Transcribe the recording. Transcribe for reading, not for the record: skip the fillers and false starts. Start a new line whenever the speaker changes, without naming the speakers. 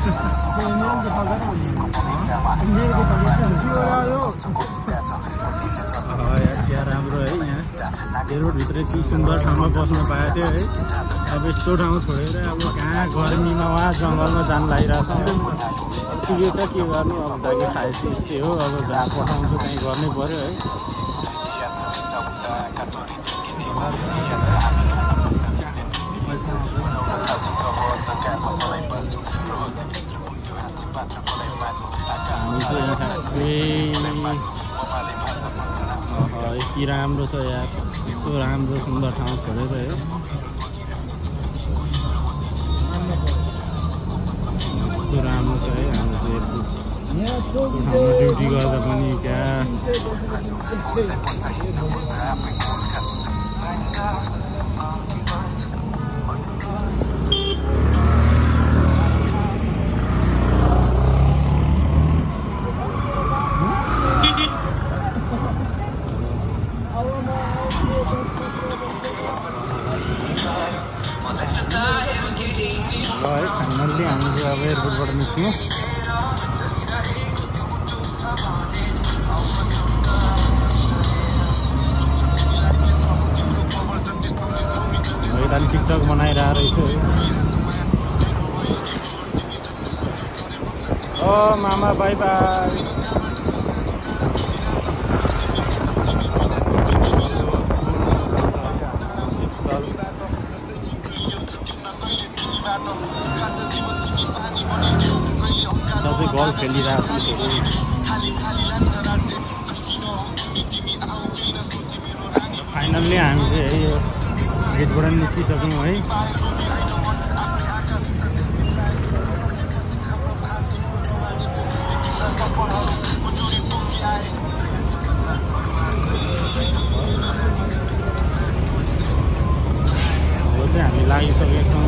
क्या राम्रो है यहाँ एयरपोर्टभित्र यति सुन्दर ठाउँमा बस्न पाएको थियो है। अब यस्तो ठाउँ छोडेर अब कहाँ गर्मीमा वहाँ जङ्गलमा जान लागिरहेछ। ठिकै छ के गर्नु, अब जागिर खाएपछि यस्तै हो। अब जहाँ पठाउँछ त्यहीँ गर्नै पर्यो है। हामी चाहिँ यहाँ यति राम्रो छ यार, यस्तो राम्रो सुन्दर ठाउँ छोडेर है। यस्तो राम्रो छ है हाम्रो चाहिँ एयरपोर्ट। ड्युटी गर्दा पनि क्या है। फाइनल्ली हामी चाहिँ अब एयरपोर्टबाट निस्क्यौँ। यता टिकटक बनाइरहेको रहेछ है। ओ मामा बाई बाई। चाहिँ गल्फ खेलिरहेछ। फाइनल्ली हामी चाहिँ है यो गेटबाट निस्किसक्यौँ है। अब चाहिँ हामी लागिसकेका छौँ